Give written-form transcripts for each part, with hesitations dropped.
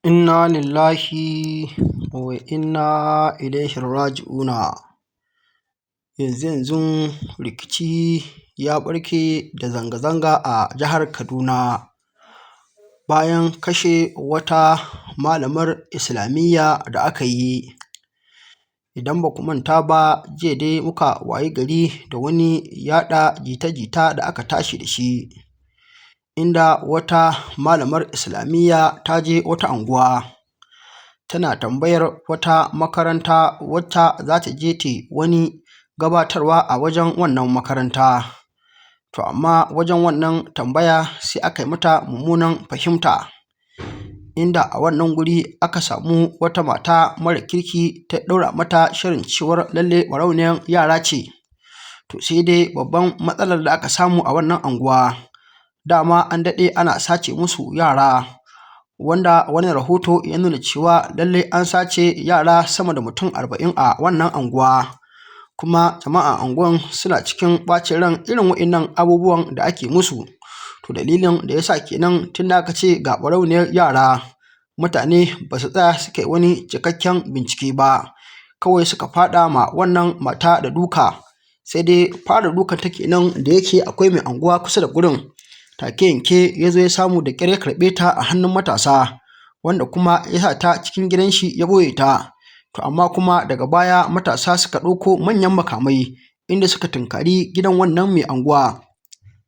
Inna lillahi wa inna ilaihi raji'una. Yanzu-yanzun rikici ya ɓarke da zanga-zanga a jihar Kaduna bayan kashe wata malamar Islamiyya da aka yi. Idan ba ku manta ba, jiya dai muka wayi gari da wani yaɗa jita-jita da aka tashi da shi, inda wata malamar Islamiyya ta je wata anguwa tana tambayar wata makaranta wacce za ta je ta yi wani gabatarwa a wajen wannan makaranta. To amma wajen wannan tambaya sai aka yi mata mummunan fahimta, inda a wannan guri aka samu wata mata mara kirki ta ɗaura mata shirin cewar lallai ɓarauniyar yara ce. To sai dai babban matsalar da aka samu a wannan anguwa, dama an daɗe ana sace musu yara, wanda wani rahoto ya nuna cewa lallai an sace yara sama da mutum 40 a wannan anguwa. Kuma jama'an anguwan suna cikin ɓacin ran irin waɗannan abubuwan da ake musu. To dalilin da ya sa kenan tunda aka ce ga ɓarauniyar yara, mutane ba su tsaya suka yi wani cikakken bincike ba, kawai suka faɗa ma wannan mata da duka. Sai dai fara dukanta kenan, da yake akwai mai anguwa kusa da gurin, take yanke ya zo ya samu da ƙyar ya karɓe ta a hannun matasa, wanda kuma ya sa ta cikin gidan shi ya ɓoye ta. To amma kuma daga baya matasa suka ɗauko manyan makamai, inda suka tunkari gidan wannan mai anguwa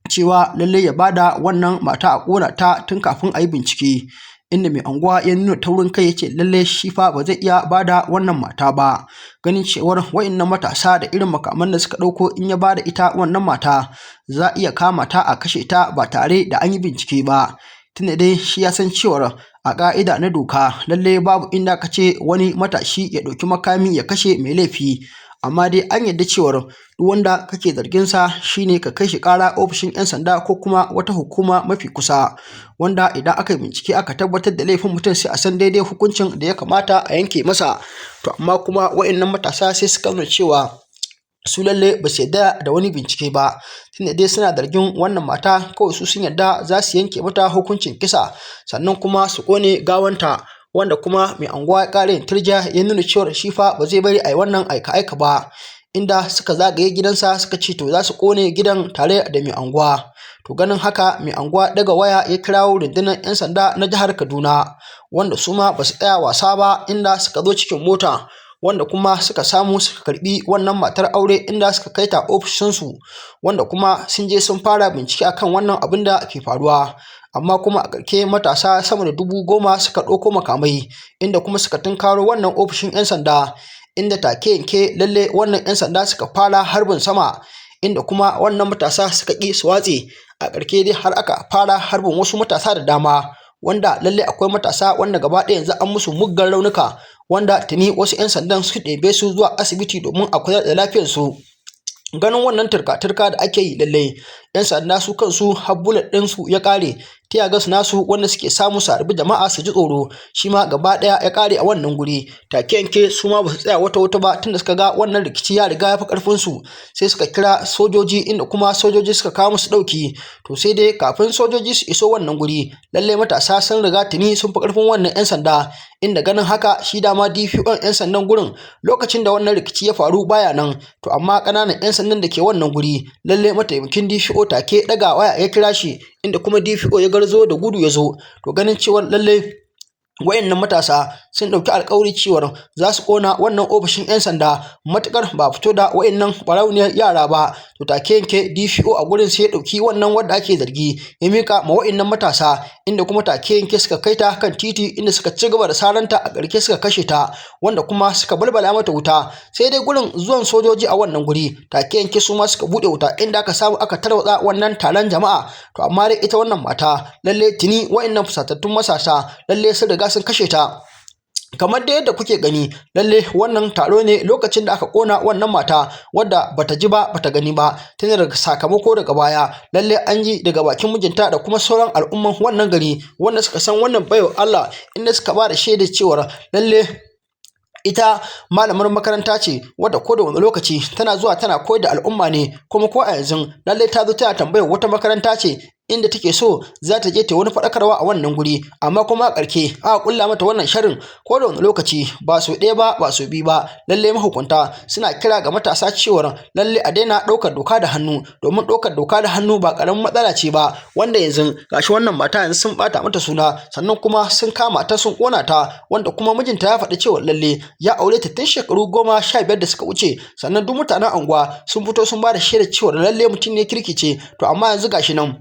cewa lallai ya bada wannan mata a ƙona ta tun kafin a yi bincike, inda mai anguwa ya nuna taurin kai ya ce lallai shi fa ba zai iya bada wannan mata ba, ganin cewar wa'innan matasa da irin makaman da suka ɗauko, in ya bada ita wannan mata za a iya kama ta a kashe ta ba tare da an yi bincike ba, tunda dai shi ya san cewar a ƙa'ida na doka lallai babu inda aka ce wani matashi ya ɗauki makami ya kashe mai laifi. Amma dai an yarda cewar duk wanda kake zargin sa shine ka kai shi ƙara ofishin 'yan sanda ko kuma wata hukuma mafi kusa, wanda idan aka yi bincike aka tabbatar da laifin mutum, sai a san daidai hukuncin da ya kamata a yanke masa. To amma kuma wa'innan matasa sai suka nuna cewa su lalle ba su yarda da wani bincike ba, tunda dai suna zargin wannan mata, kawai su sun yarda za su yanke mata hukuncin kisa, sannan kuma su ƙone gawanta. Wanda kuma mai anguwa ya ƙara yin turjiya, ya nuna cewar shi fa ba zai bari a yi wannan aika-aika ba, inda suka zagaye gidansa suka ce to za su ƙone gidan tare da mai anguwa. To ganin haka, mai anguwa ɗaga waya ya kirawo rundunar 'yan sanda na jihar Kaduna, wanda su ma ba su tsaya wasa ba, inda suka zo cikin mota, wanda kuma suka samu suka karɓi wannan matar aure, inda suka kai ta ofishinsu, wanda kuma sun je sun fara bincike akan wannan abin da ke faruwa. Amma kuma a ƙarshe matasa sama da 10,000 suka ɗauko makamai, inda kuma suka tunkaro wannan ofishin 'yan sanda, inda take yanke lalle wannan 'yan sanda suka fara harbin sama, inda kuma wannan matasa suka ƙi su watse. A ƙarshe dai har aka fara harbin wasu matasa da dama, wanda lalle akwai matasa wanda gaba ɗaya yanzu an musu muggan raunuka, wanda tuni wasu 'yan sandan su ɗebe su zuwa asibiti domin a kula da lafiyarsu. Ganin wannan turka-turka da ake yi, lallai 'yan sanda su kansu har bullet ɗinsu ya ƙare, tear gas nasu wanda suke samu su harbi jama'a su ji tsoro shi ma gaba ɗaya ya ƙare a wannan guri. Take yanke su ma ba su tsaya wata wata ba, tunda suka ga wannan rikici ya riga ya fi ƙarfinsu, sai suka kira sojoji, inda kuma sojoji suka kawo musu ɗauki. To sai dai kafin sojoji su iso wannan guri, lallai matasa sun riga tuni sun fi ƙarfin wannan 'yan sanda, inda ganin haka shi dama DPO 'yan sandan gurin lokacin da wannan rikici ya faru baya nan. To amma ƙananan 'yan sandan da ke wannan guri, lallai mataimakin DPO take ɗaga waya ya kira shi, inda kuma DPO ya garzo da gudu ya zo. To ganin cewar lallai wayannan matasa sun ɗauki alƙawari cewar za su ƙona wannan ofishin 'yan sanda matuƙar ba a fito da wayannan ɓarauniyar yara ba, to take yanke DPO a gurin sai ya ɗauki wannan wanda ake zargi ya miƙa ma wayannan matasa, inda kuma take yanke suka kai ta kan titi, inda suka ci gaba da saranta, a ƙarshe suka kashe ta, wanda kuma suka balbala mata wuta. Sai dai gurin zuwan sojoji a wannan guri, take yanke su ma suka buɗe wuta, inda aka samu aka tarwatsa wannan taron jama'a. To amma dai ita wannan mata, lalle tuni wayannan fusatattun matasa lalle sun riga sun kashe ta. Kamar dai yadda kuke gani, lalle wannan taro ne lokacin da aka ƙona wannan mata, wadda bata ji ba bata gani ba, tun daga sakamako daga baya lalle an ji daga bakin mijinta da kuma sauran al'umman wannan gari wanda suka san wannan baiwar Allah, inda suka ba da shaidar cewar lalle ita malamar makaranta ce, wadda ko da wani lokaci tana zuwa tana koyar da al'umma ne. Kuma ko a yanzu lalle ta zo tana tambayar wata makaranta ce. Inda take so za ta je ta wani faɗakarwa a wannan guri, amma kuma a ƙarshe aka ƙulla mata wannan sharrin. Ko da wani lokaci, ba sau ɗaya ba, ba sau biyu ba, lallai mahukunta suna kira ga matasa cewar lallai a daina ɗaukar doka da hannu, domin ɗaukar doka da hannu ba ƙaramin matsala ce ba. Wanda yanzu gashi wannan mata yanzu sun ɓata mata suna, sannan kuma sun kama ta sun ƙona ta, wanda kuma mijinta ya faɗi cewa lalle ya aure ta tun shekaru 15 da suka wuce. Sannan duk mutanen anguwa sun fito sun ba da shaidar cewa lalle mutum ne kirki ce. To amma yanzu gashi nan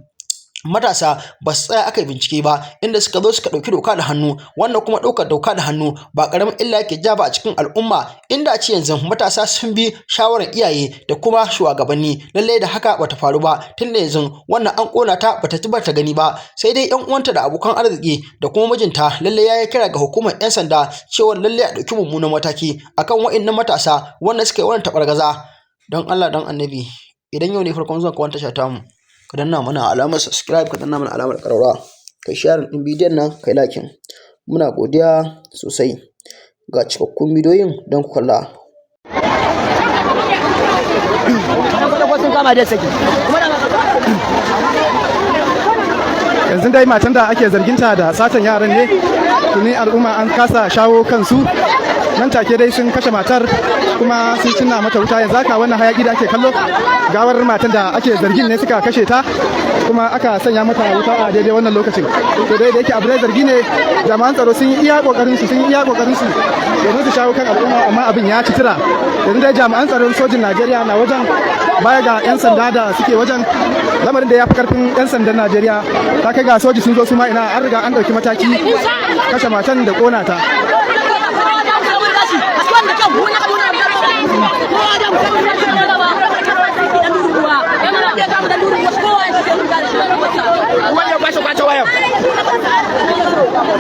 matasa ba su tsaya aka yi bincike ba, inda suka zo suka ɗauki doka da hannu, wannan kuma ɗaukar doka da hannu ba ƙaramin illa yake ja ba a cikin al'umma. Inda a ce yanzu matasa sun bi shawarar iyaye da kuma shugabanni, lallai da haka bata faru ba, tunda yanzu wannan an ƙona ta, bata ji bata gani ba. Sai dai ƴan uwanta da abokan arziki da kuma mijinta lallai ya yi kira ga hukumar 'yan sanda cewa lallai a ɗauki mummunan mataki akan wa'innan matasa wanda suka yi wannan taɓargaza. Don Allah don Annabi, idan yau ne farkon zuwan ka wannan tasha tamu, ka danna mana alamar subscribe, ka danna mana alamar ƙararrawa, kai share ɗin bidiyon nan, kai liking. Muna godiya sosai. Ga cikakkun bidiyoyin don ku kalla. Yanzu dai matan da ake zarginta da satan yaran ne, tuni al'umma an kasa shawo kansu. Nan take dai sun kashe matar kuma sun cinna mata wuta. Yanzu haka wannan hayaki da ake kallo, gawar matan da ake zargin ne suka kashe ta kuma aka sanya mata wuta a daidai wannan lokacin. To dai da yake abu dai zargi ne, jami'an tsaro sun yi iya kokarin su, sun yi iya kokarin su domin su shawo kan al'umma, amma abin ya ci tura. Yanzu dai jami'an tsaron sojin Najeriya na wajen, baya ga 'yan sanda da suke wajen. Lamarin da ya fi karfin 'yan sandan Najeriya, ta kai ga soji sun zo su ma. Ina an riga an ɗauki mataki, kashe matan da kona ta.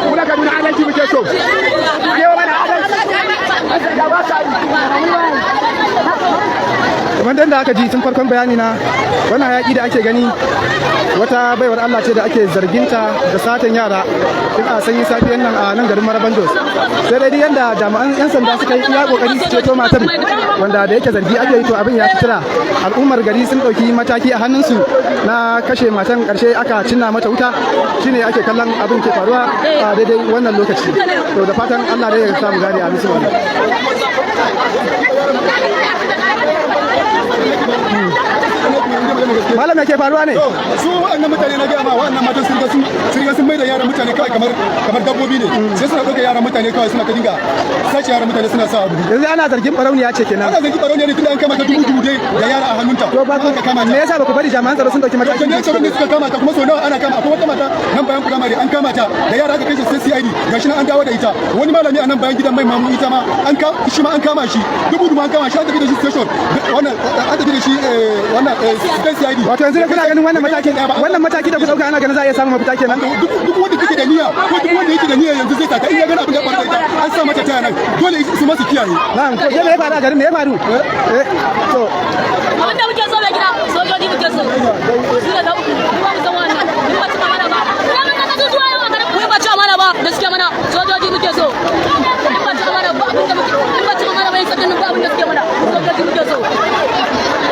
Muna Kaduna, adalci muke so. Kewa mana adalci. Kamar da aka ji tun farkon bayani na, wannan hayaki da ake gani, wata baiwar Allah ce da ake zarginta da satan yara tun a sanyin safiyan nan a nan garin Maraban Jos. Sai dai yanda jami'an yan sanda suka yi iya kokari su ceto matar, wanda da yake zargi ake yi, to abin ya ci tura. Al'ummar gari sun dauki mataki a hannunsu na kashe matan, karshe aka cinna mata wuta. Shine ake kallon abin ke faruwa a daidai wannan lokaci. To da fatan Allah dai ya samu gane a musu wannan. Malam, me ke faruwa ne? Su waɗannan mutane na gaya ma, waɗannan matan sun riga sun mai da yaran mutane kawai kamar dabbobi ne. Sai suna ɗauka yaran mutane kawai, suna ta dinga sace yaran mutane, suna sa abu. Yanzu ana zargin barauniya ce kenan? Ana zargin barauniya ne, tunda an kama ta dubu dubu dai da yara a hannunta. To ba aka kama ta. Me yasa ba ku bari jami'an tsaro sun dauki mataki? Jami'an tsaro ne suka kama ta, kuma sau nawa ana kama. Akwai wata mata nan bayan firamare, an kama ta da yara, aka kai shi sai CID, gashi nan an dawo da ita. Wani malami a nan bayan gidan mai mamu, ita ma an ka shi ma an kama shi dubu dubu, an kama shi, an tafi da shi station, wannan an tafi da shi wannan CID. Wato yanzu da kuna ganin wannan mataki da ku dauka, ana ganin za a iya samun mafita kenan? Duk wanda kike da niyya ko duk wanda yake da niyya yanzu zai taka, in ya gani abin da faru da ita, an sa mata taya nan, dole su masu kiyaye. Na'am, to ke, me ya faru a garin? Me ya faru? Eh, to Abin da muke so, mai gida, sojoji muke so su da uku. Mu ba mu san wannan mun ba ci amana ba, mun ba ci amana ba da suke mana. Sojoji muke so. Mun ba ci amana ba. Abin da muke, mun ba ci amana ba. Yin sabbin ba abin da suke mana. Sojoji muke so,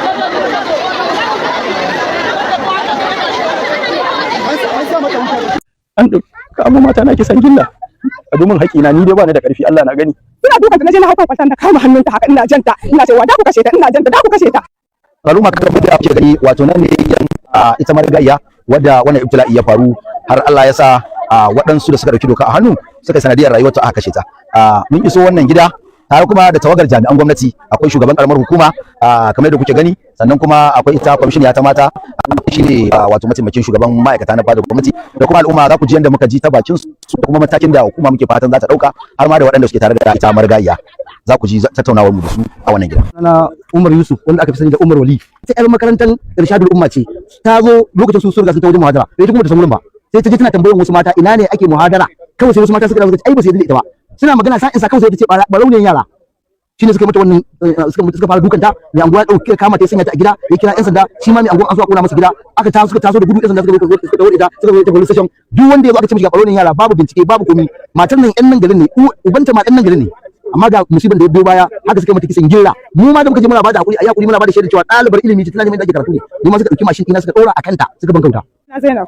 sojoji muke so. An sa mata wuta. An kamo mata na kisan gilla, a domin haƙina. Ni dai ba ni da ƙarfi, Allah na gani. Suna dukan ta, naje na hau kan kwatan da kama hannunta haka, ina janta, ina cewa da ku kashe ta, ina janta, da ku kashe ta. Al'umma kan da ake gani, wato nan ne gidan ita marigayya wadda wannan ibtila'i ya faru, har Allah ya sa waɗansu da suka ɗauki doka a hannu suka sanadiyar rayuwarta aka kashe ta. Mun iso wannan gida tare kuma da tawagar jami'an gwamnati. Akwai shugaban karamar hukuma kamar yadda kuke gani, sannan kuma akwai ita kwamishiniya ta mata, shine wato mataimakin shugaban ma'aikata na fadar gwamnati, da kuma al'umma. Za ku ji yadda muka ji ta bakin su da kuma matakin da hukuma muke fatan za ta ɗauka, har ma da waɗanda suke tare da ita marigayya. Za ku ji tattaunawar mu da su a wannan gida. Sunana Umar Yusuf, wanda aka fi sani da Umar Wali. Ta yar makarantar Irshadul Umma ce. Ta zo lokacin su sun riga sun ta wajen muhadara. Sai ita kuma ta san wurin ba. Sai ta je tana tambayar wasu mata ina ne ake muhadara. Kawai sai wasu mata suka dawo suka ce ai ba su yarda da ita ba. Suna magana sa'in sa, kawai sai ta ce barauniyar yara. Shine suka mata wannan, suka fara dukanta. Mai anguwa ya dauke kama ta, ya sanya ta a gida, ya kira yan sanda. Shi ma mai anguwan an zo a kona masa gida. Aka taso, suka taso da gudu, yan sanda suka zo suka dawo ita, suka zo ita police station. Duk wanda ya zo aka ce mishi ga barauniyar yara, babu bincike, babu komi. Matar nan yan nan garin ne, ubanta ma ɗan nan garin ne. Amma ga musibar da ya biyo baya, haka suka mata kisan gilla. Mu ma da muka je muna bada hakuri, ayi hakuri, muna bada shaida cewa ɗalibar ilimi ce, tana neman da ake karatu ne. Mu ma suka dauki mashin ina suka ɗora a kanta suka bankauta. Na Zainab.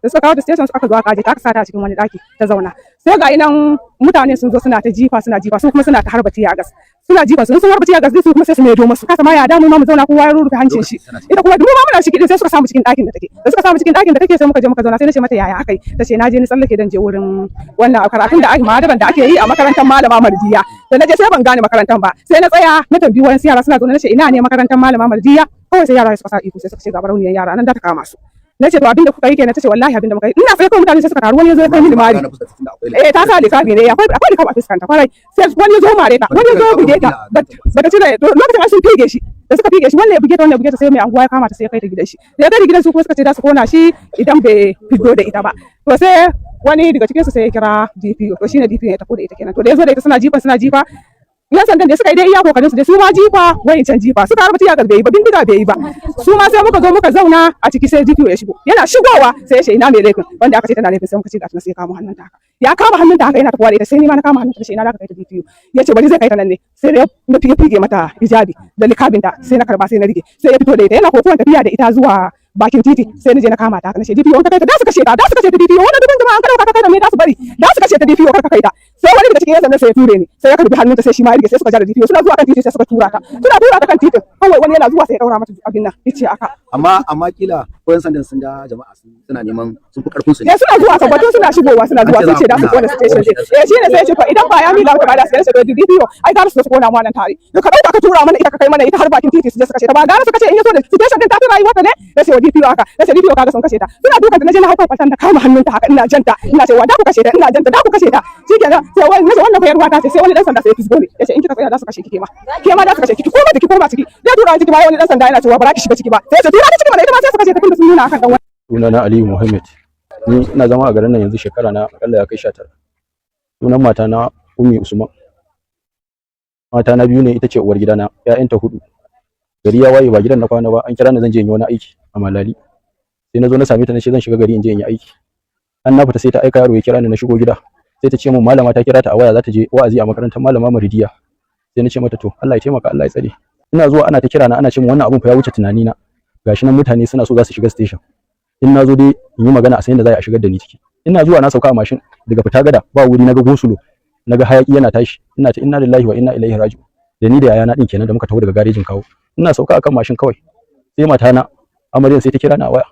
Da suka kawo ta station, aka zo aka aje ta, aka sata a cikin wani daki ta zauna. Sai ga inan mutane sun zo suna ta jifa, suna jifa, su kuma suna ta harba tear gas. Suna jifa su, sun harba tear gas, su kuma sai su maido musu. Kasa ma ya damu ma mu zauna, kowa ya rurrufe hancin shi. Ita kuma mu ma muna ciki din, sai suka samu cikin dakin da take. Da suka samu cikin dakin da take, sai muka je muka zauna. Sai na ce mata, "Yaya akai?" Ta ce, "Na je ni tsallake dan je wurin wannan karatun da ake, mahadaran da ake yi a makarantar Malama Mardiya. Da na je sai ban gane makarantar ba. Sai na tsaya na tambayi wani yara suna zaune, na ce, 'Ina ne makarantar Malama Mardiya?' Kawai sai yara suka sa iko, sai suka ce ga barauniyar yara nan da ta kama su." Na ce, "To, abinda kuka yi kenan?" Ta ce, "Wallahi abinda muka yi." Ina sai kawai mutane sai suka taru, wani ya zo ya kai mini mari. Eh, ta sa likafi ne, akwai likafi a fuskanta kwarai. Sai wani ya zo mare ta, wani ya zo buge ta, bata cire lokacin an sun fige shi. Da suka fige shi, wannan ya buge ta, wannan ya buge ta, sai mai anguwa ya kama ta, sai ya kai ta gidan shi. Da ya kai ta gidan su kuma suka ce za su kona shi idan bai fito da ita ba. To sai wani daga cikin su sai ya kira DPO. To shine DPO ya tafi da ita kenan. To da ya zo da ita, suna jifa, suna jifa. Yan sandan da suka yi dai iya kokarin su dai, su ma jifa, wayancan jifa, suka harba tear gas, bai yi ba, bindiga bai yi ba. Su ma sai muka zo muka zauna a ciki. Sai DPO ya shigo. Yana shigowa sai ya ce, "Ina mai laifin?" Wanda aka ce tana laifin, sai muka ce ga ta. Sai ya kama hannunta haka, ya kama hannunta haka yana tafiya da ita. Sai ni ma na kama hannunta, sai, "Ina za ka kai ta, DPO?" Ya ce bari zai kai ta nan ne. Sai da ya fige mata hijabi da likabinta, sai na karba, sai na rike. Sai ya fito da ita, yana kokuwan tafiya da ita zuwa bakin titi, sai na je na kama ta. Na ce, "DPO, ka kai ta da su kashe ta, da su kashe ta. DPO, wannan dubin jama'a an ka dauka ka kai da me da su bari? Da su kashe ta. DPO, kar ka kai ta." Sai wani daga cikin yan sandan sai ya ture ni, sai ya karbi hannunta, sai shi ma ya rike, sai suka ja da DPO. Suna zuwa kan titi sai suka tura ta. Suna tura ta kan titin, kawai wani yana zuwa sai ya daura mata abin nan, yace aka Amma kila ko yan sandan sun ga jama'a suna neman sun fi karfin su ne. Eh, suna zuwa, tabbatun suna shigowa, suna zuwa, sun ce da su kona station din. Eh, shine sai ya ce, to idan ba ya miƙa mata ba da su sai DPO, ai gara su su kona mu nan tare. Da ka dauka ka tura mana ita, ka kai mana ita har bakin titi su je su kashe ta, ba gara su kashe in yaso da station din ta fi rayuwa ta ne? Na ce wa DPO haka, na ce, "DPO, kaga sun kashe ta." Suna dukan ta. Na je na hau kan kwatan da kama hannunta haka, ina janta, ina cewa da ku kashe ta, ina janta da ku kashe ta. Shikenan sai wani, nace, "Wannan fa ruwa ta ce." Sai wani dan sanda sai ya fisgo ni, yace, "In kika tsaya za su kashe ki, ke ma, ke ma za su kashe ki, ki koma ciki, koma ciki." Ya tura ni ciki ba, wani dan sanda yana cewa, "Ba za ki shiga ciki ba." Sai ya ce, "Tura ta ciki mana, ita ma sai su kashe ta tunda sun nuna akan dan wani." Sunana Aliyu Muhammad. Ni ina zama a garin nan yanzu shekara na akalla ya kai 19. Sunan mata na Ummi Usman. Mata na biyu ne, ita ce uwar gidana, ƴaƴanta hudu. Gari ya waye, ba gidan na kwana ba, an kira ni zan je in yi wani aiki a Malali. Sai na zo na same ta, na ce zan shiga gari in je in yi aiki. An na fita sai ta aika yaro ya kira ni, na shigo gida. Sai ta ce min malama ta kira ta a waya, za ta je wa'azi a makarantar Malama Maridiya. Sai na ce mata, "To, Allah ya taimaka, Allah ya tsare." Ina zuwa ana ta kira na, ana ce min wannan abun fa ya wuce tunani na. Gashi nan mutane suna so za su shiga station. In na zo dai in yi magana a san yadda za a shigar da ni ciki. Ina zuwa na sauka a mashin, daga fita gada ba wuri naga gosulo, naga hayaki yana tashi, ina ta inna lillahi wa inna ilaihi raji'un. Da ni da yayana din kenan da muka taho daga garejin kawo. Ina sauka akan mashin kawai sai matana amaryan sai ta kira ni a waya.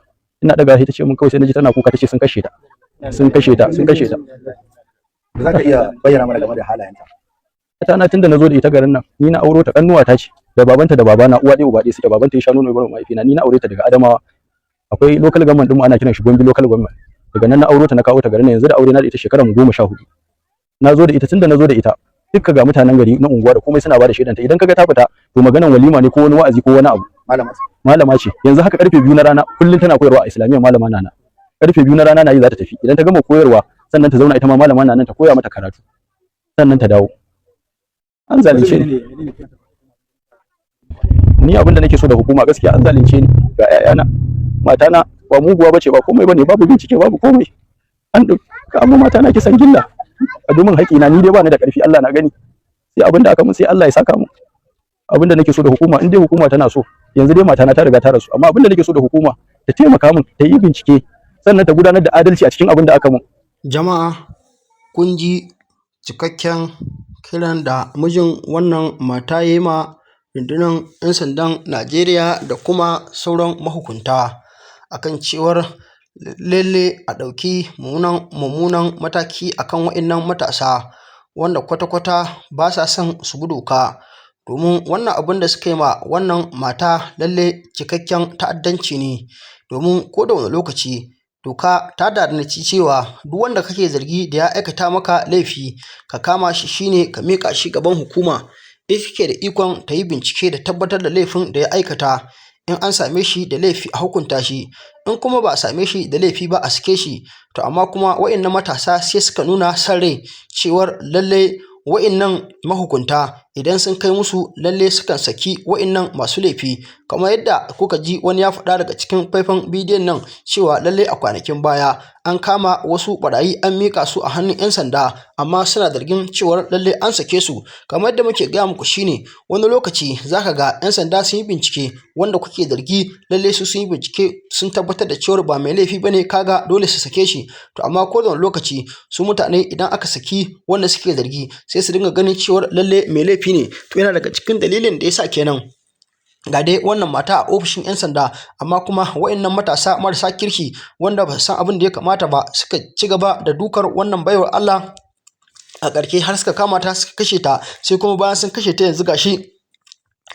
Ina daga sai ta ce mun, kawai sai naji tana kuka, tace sun kashe ta, sun kashe ta, sun kashe ta. Za ka iya bayyana mana game da halayenta? Ta na tunda nazo da ita garin nan, ni na auro ta, kannuwa ta ce, da babanta da babana uwa ɗaya uba ɗaya suke. Babanta ya sha nono ya bar mahaifina. Ni na aure ta daga Adamawa, akwai local government ɗin mu ana kiran shi Gombe local government. Daga nan na auro ta na kawo ta garin nan. Yanzu da aure na da ita shekarar mu 14. Na zo da ita, tunda na zo da ita dukka ga mutanen gari na unguwa da komai suna bada shaidanta. Idan kaga ta fita, to maganan walima ne ko wani wa'azi ko wani abu. Malama. Malama ce. Yanzu haka karfe 2 na rana kullum tana koyarwa a Islamiyya Malama Nana. Karfe 2 na rana na yi za ta tafi. Idan ta gama koyarwa sannan ta zauna, ita ma Malama Nana ta koya mata karatu, sannan ta dawo. An zalunce ni. Ni abin da nake so da hukuma, gaskiya an zalunce ni, ga 'ya'yana. Matana ba muguwa bace ba, komai bane, babu bincike, babu komai. An ɗauka amma matana kisan gilla. A domin haƙina, ni dai ba ni da ƙarfi, Allah na gani. Sai abin da aka mun sai Allah ya saka mu. Abin da nake so da hukuma, in dai hukuma tana so, yanzu dai matana ta riga ta rasu, amma abin da nake so da hukuma, ta taimaka min ta yi bincike, sannan ta gudanar da adalci a cikin abin da aka mun. Jama'a, kun ji cikakken kiran da mijin wannan mata ya yi ma rundunar 'yan sandan Najeriya da kuma sauran mahukunta akan cewar lalle a ɗauki mummunan mataki akan waɗannan matasa wanda kwata-kwata ba sa son su bi doka, domin wannan abun da suka yi ma wannan mata lalle cikakken ta'addanci ne. Domin ko da wane lokaci doka ta tanaji cewa duk wanda kake zargi da ya aikata maka laifi, ka kama shi, shine ka miƙa shi gaban hukuma, ita ke da ikon ta yi bincike da tabbatar da laifin da ya aikata. In an same shi da laifi, a hukunta shi, in kuma ba a same shi da laifi ba, a sake shi. To amma kuma wa'innan matasa sai suka nuna son rai cewar lallai wa'innan mahukunta idan sun kai musu lalle sukan saki wa'innan masu laifi. Kamar yadda kuka ji wani ya faɗa daga cikin faifan bidiyon nan cewa lalle a kwanakin baya an kama wasu ɓarayi an miƙa su a hannun 'yan sanda, amma suna zargin cewar lalle an sake su. Kamar yadda muke gaya muku shine, wani lokaci zaka ga 'yan sanda sun yi bincike, wanda kuke zargi lalle su sun yi bincike sun tabbatar da cewar ba mai laifi bane, kaga dole su sake shi. To amma ko da wani lokaci su mutane idan aka saki wanda suke zargi, sai su dinga ganin cewar lalle mai laifi ne. To yana daga cikin dalilin da yasa kenan. Ga dai wannan mata a ofishin 'yan sanda, amma kuma wa'innan matasa marasa kirki wanda ba su san abin da ya kamata ba suka ci gaba da dukar wannan baiwar Allah, a ƙarshe har suka kama ta suka kashe ta. Sai kuma bayan sun kashe ta, yanzu gashi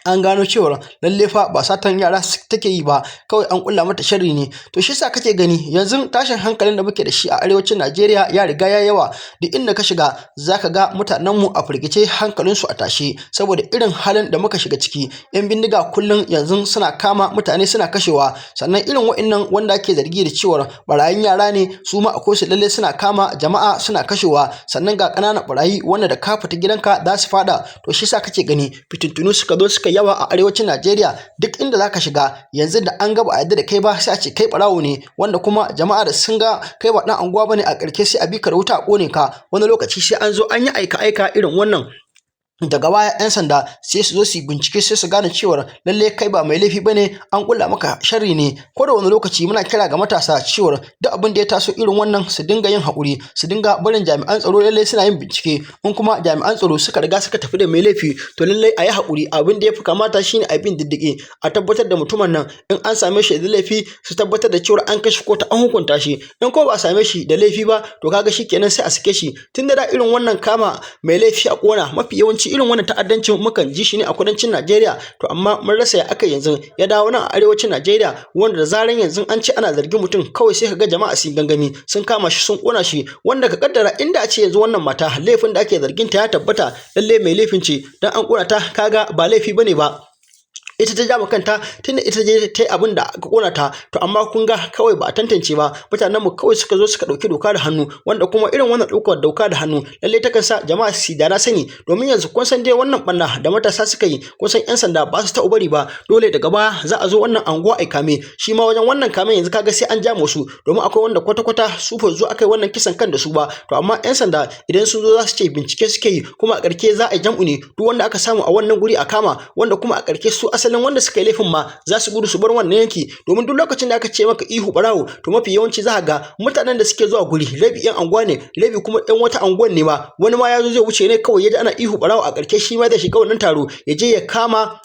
an gano cewar lalle fa ba satan yara take yi ba, kawai an kulla mata sharri ne. To shi yasa kake gani yanzu tashin hankalin da muke da shi a arewacin Najeriya ya riga ya yawa. Duk inda ka shiga zaka ga mutanen mu a firgice, hankalin su a tashe, saboda irin halin da muka shiga ciki. Yan bindiga kullum yanzu suna kama mutane suna kashewa, sannan irin wa'annan wanda ake zargi da cewar barayin yara ne, su ma akwai su, lalle suna kama jama'a suna kashewa. Sannan ga ƙananan barayi wanda da ka fita gidanka za su fada. To shi yasa kake gani fitintunu suka zo suka yawa a arewacin Najeriya. Duk inda zaka shiga yanzu, da an ga ba a yarda da kai ba, sai a ce kai barawo ne, wanda kuma jama'a da sun ga kai ba dan anguwa bane, a ƙarshe sai a bi ka da wuta a ƙone ka. Wani lokaci sai an zo an yi aika aika irin wannan, daga baya 'yan sanda sai su zo su yi bincike, sai su gane cewar lalle kai ba mai laifi bane, an kulla maka sharri ne. Ko da wani lokaci muna kira ga matasa cewar duk abin da ya taso irin wannan, su dinga yin haƙuri, su dinga barin jami'an tsaro lalle suna yin bincike. In kuma jami'an tsaro suka riga suka tafi da mai laifi, to lalle a yi haƙuri. Abin da ya fi kamata shine a bin diddigi, a tabbatar da mutumin nan, in an same shi da laifi, su tabbatar da cewar an kai shi kotu an hukunta shi. In ko ba a same shi da laifi ba, to kaga shikenan, sai a sake shi. Tun da irin wannan kama mai laifi a ƙona, mafi yawanci irin wannan ta'addancin mukan ji shi ne a kudancin Najeriya. To amma mun rasa ya aka yanzu ya dawo nan a arewacin Najeriya, wanda da zaran yanzu an ce ana zargin mutum, kawai sai ka ga jama'a sun gangami sun kama shi sun kona shi. Wanda ka kaddara inda a ce yanzu wannan mata laifin da ake zargin ta ya tabbata, lalle mai laifin ce, dan an kona ta, kaga ba laifi bane ba, ita ta jama kanta, tunda ita je ta yi abin da aka kona ta. To amma kun ga kawai ba a tantance ba, mutanen mu kawai suka zo suka ɗauki doka da hannu, wanda kuma irin wannan ɗaukar doka da hannu lalle takan sa jama'a su da na sani. Domin yanzu kun san dai wannan ɓanna da matasa suka yi, kun san 'yan sanda ba su taɓa bari ba. Dole daga baya za a zo wannan anguwa ai kame. Shi ma wajen wannan kame yanzu kaga sai an ja su, domin akwai wanda kwata-kwata su ba zo aka yi wannan kisan kan da su ba. To amma 'yan sanda idan sun zo za su ce bincike suke yi, kuma a ƙarshe za a yi jam'u ne, duk wanda aka samu a wannan guri a kama, wanda kuma a ƙarshe su asalin wanda suka yi laifin ma za su gudu su bar wannan yanki. Domin duk lokacin da aka ce maka ihu barawo, to mafi yawanci za ga mutanen da suke zuwa guri rabi yan anguwa ne, rabi kuma yan wata anguwan ne ma. Wani ma ya zo zai wuce ne kawai ya ji ana ihu barawo, a ƙarshe shi ma zai shiga wannan taro, ya je ya kama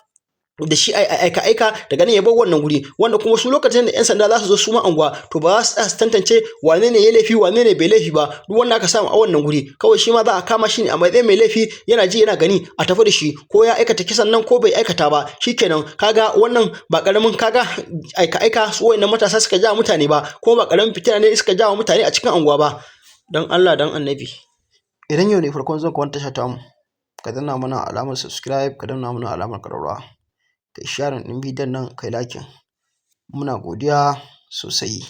da shi aika aika, daga nan ya bar wannan guri. Wanda kuma su lokacin da yan sanda za su zo su ma anguwa, to ba za su tantance wane ne ya laifi, wane ne bai laifi ba. Duk wanda aka samu a wannan guri, kawai shi ma za a kama shi ne a matsayin mai laifi, yana ji yana gani a tafi da shi, ko ya aikata kisan nan ko bai aikata ba, shikenan. Kaga wannan ba karamin kaga aika aika su wayannan matasa suka ja mutane ba, ko ba karamin fitina ne suka ja mutane a cikin anguwa ba. Dan Allah dan Annabi, idan yau ne farkon zuwan ka wannan tasha tamu, ka danna mana alamar subscribe, ka danna mana alamar ƙararrawa, kai sharing ɗin bidiyon nan, kai liking. Muna godiya sosai.